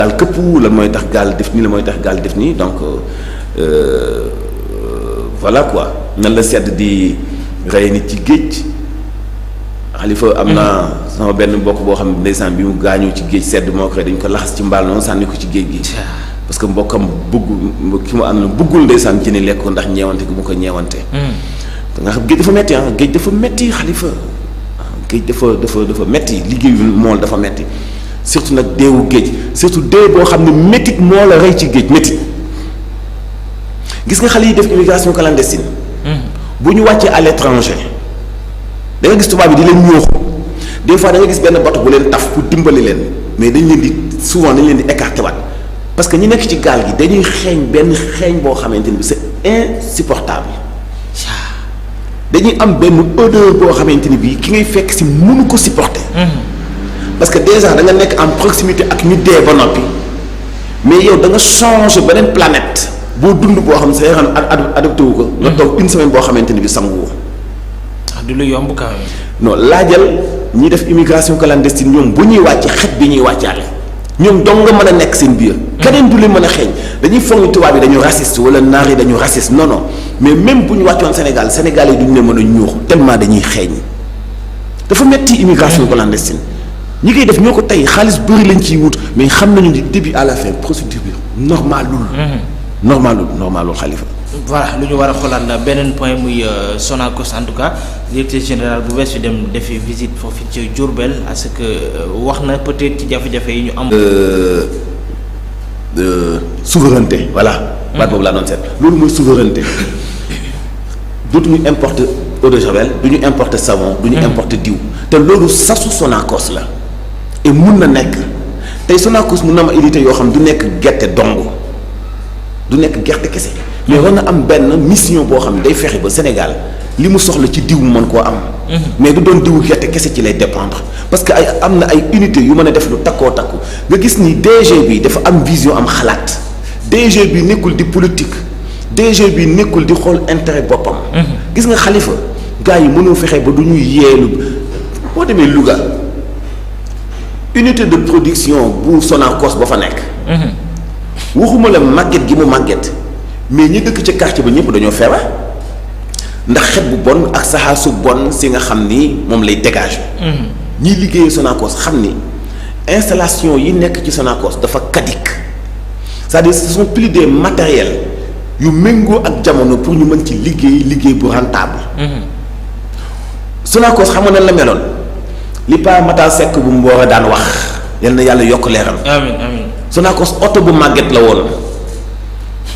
gaal këpp la mooy tax gaal def nii la mooy tax gaal def nii donc voilà quoi nan la sedd di rey nit ci géej Xalifa am na sama benn mbokk boo xam ne ndeysaan bi mu gaañoo ci géej sedd moo koy dañ ko laxas ci mbaal noonu sànni ko ci géej gi parce que mbokkam bëgg ki mu ànd na bëggul ndeysaan jëni lekk ko ndax ñeewante gi mu ko ñeewante nga xam géej dafa metti géej dafa metti Xalifa géej dafa metti liggéeyu mool dafa metti surtout nag deewu géej surtout dee boo xam ne métit moo la rey ci géej métit gis nga xale yi def immigration clandestine bu ñu wàccee à l'étranger da nga gis tubaab bi di leen ñooxu des fois da nga gis benn bato bu leen taf pour dimbali leen mais dañ leen di souvent dañ leen di écarté waat parce que ñi nekk ci gaal gi dañuy xeeñ benn xeeñ boo xamante ni bi c'est insupportable dañuy am benn odeur boo xamante ni bii ki ngay fekk si mënu ko supporter parce que déjà da nga nekk en proximité ak ñu dee ba noppi mais yow da nga changer beneen planète boo dund boo xam sa yaram adopté wu ko nga toog une semaine boo xamante ni bi sangu woo du lu yomb quand même. non laajal ñi def immigration clandestine ñoom bu ñuy wàcc xet bi ñuy wàccaale ñoom dong nga mën a nekk seen biir keneen du leen mën a xeeñ dañuy foog ni tubaab yi dañu raciste wala naar yi dañu raciste non non mais même bu ñu wàccoon Sénégal Sénégal yi duñu leen mën a ñuux tellement dañuy xeeñ dafa metti immigration clandestine ñi koy def ñoo ko tey xaalis bëri lañ ciy wut mais xam nañu ni début à la fin procédure bi normalul Xalifa. voilà lu ñu war a xoolaat la beneen point muy Sonacos en tout cas directeur général bu bees fi dem defi visite foofu ci Diourbel parce que wax na peut-être ci jafe-jafe yi ñu am. souveraineté voilà. baat boobu laa doon seet loolu mooy souveraineté dootuñu importer eau de javel du ñu importer savon. du ñu importer diw. te loolu sasu Sonacos la. et mun na nekk tey Sonacos mun na am unité yoo xam du nekk gerte dong du nekk gerte kese. mais war na am benn mission boo xam ne day fexe ba Sénégal li mu soxla ci diw mën koo am. mais du doon diwu gerte kese ci lay dépendre parce que ay am na ay unités yu mën a def lu takkoo takku nga gis ni DG bi dafa am vision am xalaat DG bi nekkul di politique DG bi nekkul di xool intérêt boppam. gis nga Xalifa gars yi mënoo fexe ba du ñuy yeelu boo demee Louga unité de production bu Sonacos ba fa nekk. waxuma la màgget gi mu màgget. mais ñi dëkk ca quartier ba ñëpp dañoo feebar ndax xet bu bon ak saxaar su bon si nga xam ni moom lay dégager. ñiy liggéeyee Sonacos xam ni installation yi nekk ci Sonacos dafa caduc c'est-à-dire ce sont plus des matériels yu méngoo ak jamono pour ñu mën ci liggéey bu rentable. Sonacos xam nga nan la meloon li Pa Matar Seck bu Mboora daan wax yal na yàlla yokk leeram. amiin amiin. Sonacos oto bu màgget la woon.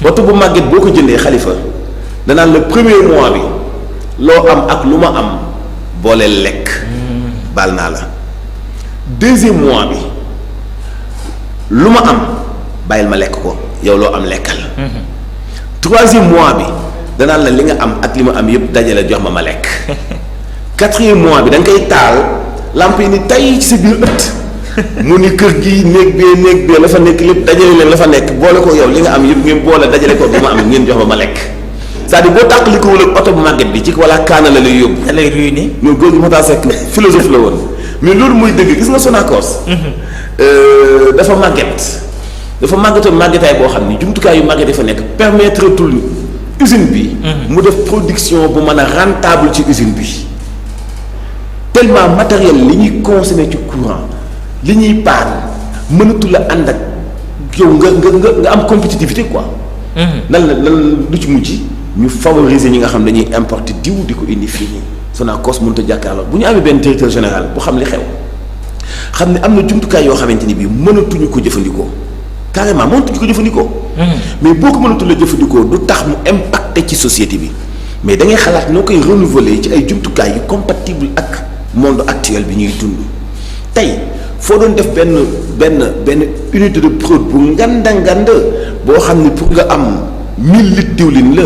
oto bu màgget boo ko jëndee Xalifa danaan le premier mois bi loo am ak lu ma am boole lekk baal naa la deuxième mois bi lu ma am bàyyil ma lekk ko yow loo am lekkal troisième mois bi danaan la li nga am ak li ma am yëpp dajale jox ma lekk quatrième mois bi da nga koy taal lamp yi ni tay ci sa biir ëtt mu ni kër gi néeg bee la fa nekk lépp dajale leen la fa nekk boole ko yow li nga am yëpp ngeen boole dajale ko bi ma am ngeen jox ma lekk c'est-à-dire boo tàqali ko wala oto bu màgget bi ci wala kaana la lay yóbbu. da lay ruiné. ñoom góor gi Matar Seck philosophe la woon mais loolu mooy dëgg gis nga Sonacos. dafa màggetoon màggetaay boo xam ni jumtukaay yu màgget dafa nekk permettre tul usine bi. mu def production bu mën a rentable ci usine bi tellement matériel li ñuy consommer ci courant. li ñuy paan mënatu la ànd ak yow nga am compétitivité quoi. nan la lu ci mujj ñu favoriser ñi nga xam dañuy importer diw di ko indi fii nii Sonacos mënut a jàkkaarloo bu ñu amee benn directeur général bu xam li xew xam ne am na jumtukaay yoo xamante ni bii mënatuñu ko jëfandikoo carrément mënatuñu ko jëfandikoo. mais boo ko mënatul a jëfandikoo du tax mu impacté ci société bi mais da ngay xalaat noo koy renouveler ci ay jumtukaay yu compatible ak monde actuel bi ñuy dund tey. foo doon def benn unité de prod bu nganda boo xam ne pour nga am 1000 litres diwlin la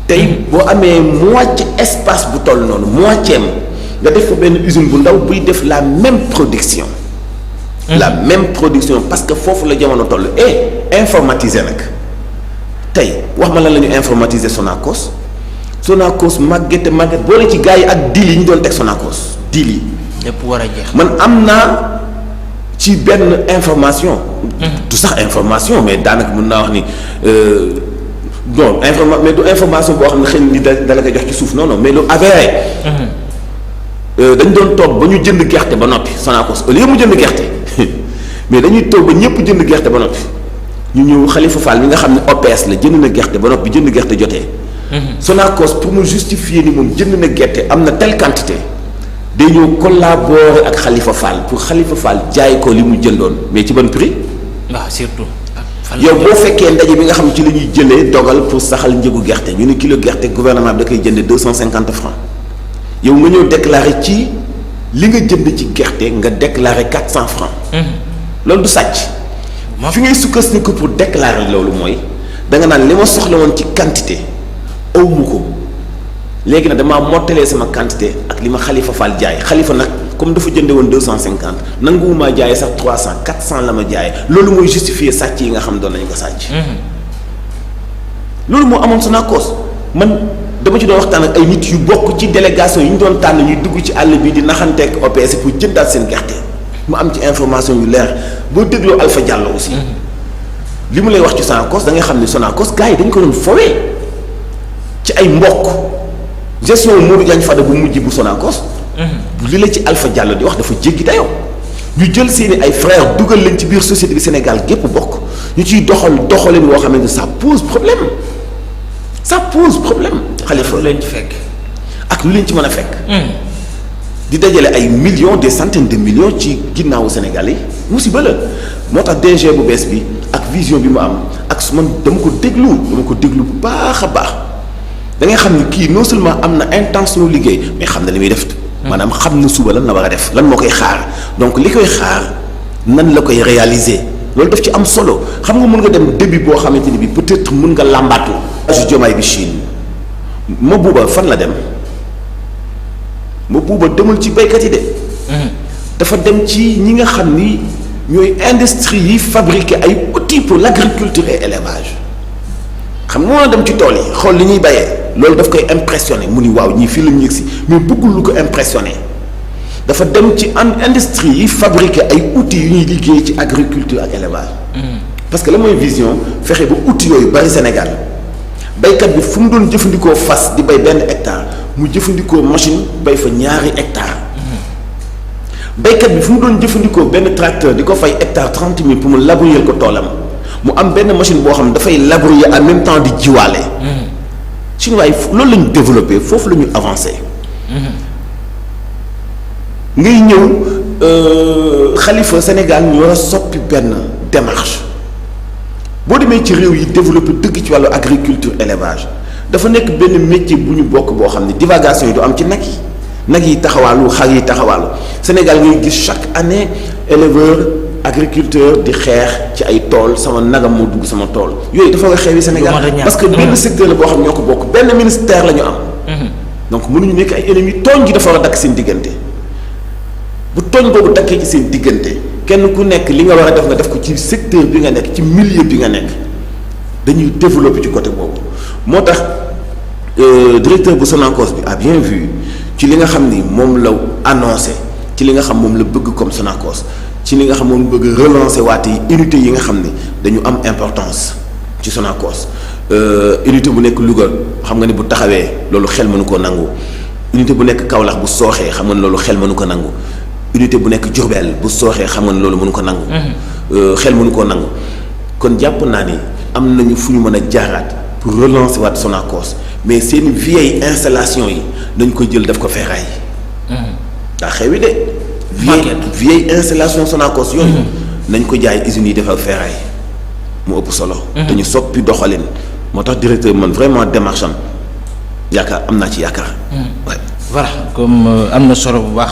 tey boo amee moitié espace bu toll noonu moitié nga def fa benn usine bu ndaw buy def la même production. la même production parce que foofu la jamono toll et informatisé nag tey wax ma lan la ñu informatiser Sonacos màgget boole ci gars yi ak deal yi ñu doon teg Sonacos deal yi. lépp war a jeex. man am naa ci benn information. du sax information mais daanaka mën naa wax ni bon mais du information boo xam ne xëy na ni da la koy jox ci suuf non mais lu avéré. dañ doon toog ba ñu jënd gerte ba noppi Sonacos au lieu mu jënd gerte mais dañuy toog ba ñëpp jënd gerte ba noppi ñu ñëw Khalifa Fall mi nga xam ne OPS la jënd na gerte ba noppi jënd gerte jotee. Sonacos pour mu justifier ni moom jënd na gerte am na telle quantité day ñëw collaborer ak Khalifa Fall pour Khalifa Fall jaay ko li mu jëndoon mais ci ban prix. waaw surtout. yow boo fekkee ndaje bi nga xam ci la ñuy jëlee dogal pour saxal njëgu gerte ñu ne kilo gerte gouvernement bi da koy jëndee 250 francs yow nga ñëw déclarer ci li nga jënd ci gerte nga déclarer 400 francs. loolu du sàcc. fi ngay sukkandiku pour déclarer loolu mooy da nga naan li ma soxla woon ci quantité aw mu ko léegi nag damaa mottalee sama quantité ak li ma Khalifa Fall jaay Khalifa nag comme dafa jënde woon 250 nanguwumaa jaayee sax 300 400 la ma jaayee loolu mooy justifier sàcc yi nga xam doon nañu ko sàcc. loolu moo amoon Sonacos man dama ci doon waxtaan ak ay nit yu bokk ci délégation yi ñu doon tànn ñuy dugg ci àll bi di naxanteeg OPS pour jëndaat seen gerte mu am ci information yu leer boo dégloo Alpha Diallo aussi. li mu lay wax ci Sonacos da nga xam ne Sonacos gars yi dañ ko doon fowee ci ay mbokk gestion Modou Diagne Fada bu mujj bu Sonacos. li la ci Alpha Diallo di wax dafa jéggi dayoo ñu jël seeni ay frères dugal leen ci biir société bi Sénégal gépp bokk ñu ciy doxaleen woo xamante ne ça pose problème Khalifa leen ci fekk ak lu leen ci mën a fekk. di dajale ay millions des centaines de millions ci ginnaawu Sénégal yi musiba la moo tax DG bu bees bi ak vision bi mu am ak man dama ko déglu bu baax a baax da ngay xam ni kii non seulement am na intention liggéey mais xam na li muy def. maanaam xam na suba lan la war a def lan moo koy xaar donc li koy xaar nan la koy réaliser loolu daf ci am solo xam nga mën nga dem début boo xamante ni bi peut-être mën nga làmbaatu. aju Diomaye bi Chine ma buuba fan la dem. ma buuba demul ci béykat yi de. dafa dem ci ñi nga xam ni ñooy industrie yi fabriquer ay outils pour l'agriculture et élevage xam nga moo dem ci tool yi xool li ñuy bayee loolu daf koy impressionné mu ni waaw ñii fii la ñu yëgsi mais bëggul lu ko impressionné dafa dem ci industrie yi fabriquer ay outils yu ñuy liggéey ci agriculture ak élevage. parce que la mooy vision fexe ba outils yooyu bari Sénégal baykat bi fu mu doon jëfandikoo fas di bay benn hectare mu jëfandikoo machine bay fa 2 hectares. baykat bi fu mu doon jëfandikoo benn tracteur di ko fay hectare 30 000 pour mu labourer ko toolam mu am benn machine boo xam ne dafay labourer en même temps di jiwaale. chinois yi loolu la ñu développé foofu la ñu avancé. ngay ñëw Khalifa Sénégal ñu war a soppi benn démarche boo demee ci réew yi développé dëgg ci wàllu agriculture élevage dafa nekk benn métier bu ñu bokk boo xam ne divagation yi du am ci nag yi taxawaalu xar yi taxawaalu Sénégal ngay gis chaque année éleveur agriculteur di xeex ci ay tool sama nagam moo dugg sama tool yooyu dafa nga xewi Sénégal parce que benn secteur la boo xam ñoo ko bokk benn ministère la ñu am. donc mënuñu nekk ay ennemis tooñ gi dafa war a dakk seen diggante bu tooñ boobu dakkee ci seen diggante kenn ku nekk li nga war a def nga def ko ci secteur bi nga nekk ci milieu bi nga nekk dañuy développer ci côté boobu moo tax directeur bu Sonacos bi a bien vu ci li nga xam ni moom la annoncé ci li nga xam moom la bëgg comme Sonacos ci li nga xam moom bëgg relancer waate yi unité yi nga xam ne dañu am importance ci Sonacos unité bu nekk Louga xam nga ni bu taxawee loolu xel mënu ko nangu unité bu nekk Kaolack bu sooxee xam nga ni loolu xel mënu ko nangu unité bu nekk Diourbel bu sooxee xam nga ni loolu mënu ko nangu. xel mënu koo nangu kon jàpp naa ni am nañu fu ñu mën a jaaraat pour relancer waat Sonacos mais seen vieille installation yi nañ ko jël def ko ferraille. daa xewi de. vieille installation Sonacos yooyu. nañ ko jaay usines yi defal ferraille mu ëpp solo. te ñu soppi doxalin moo tax directeur man vraiment démarche am yaakaar am naa ci yaakaar. voilà comme am na solo bu baax.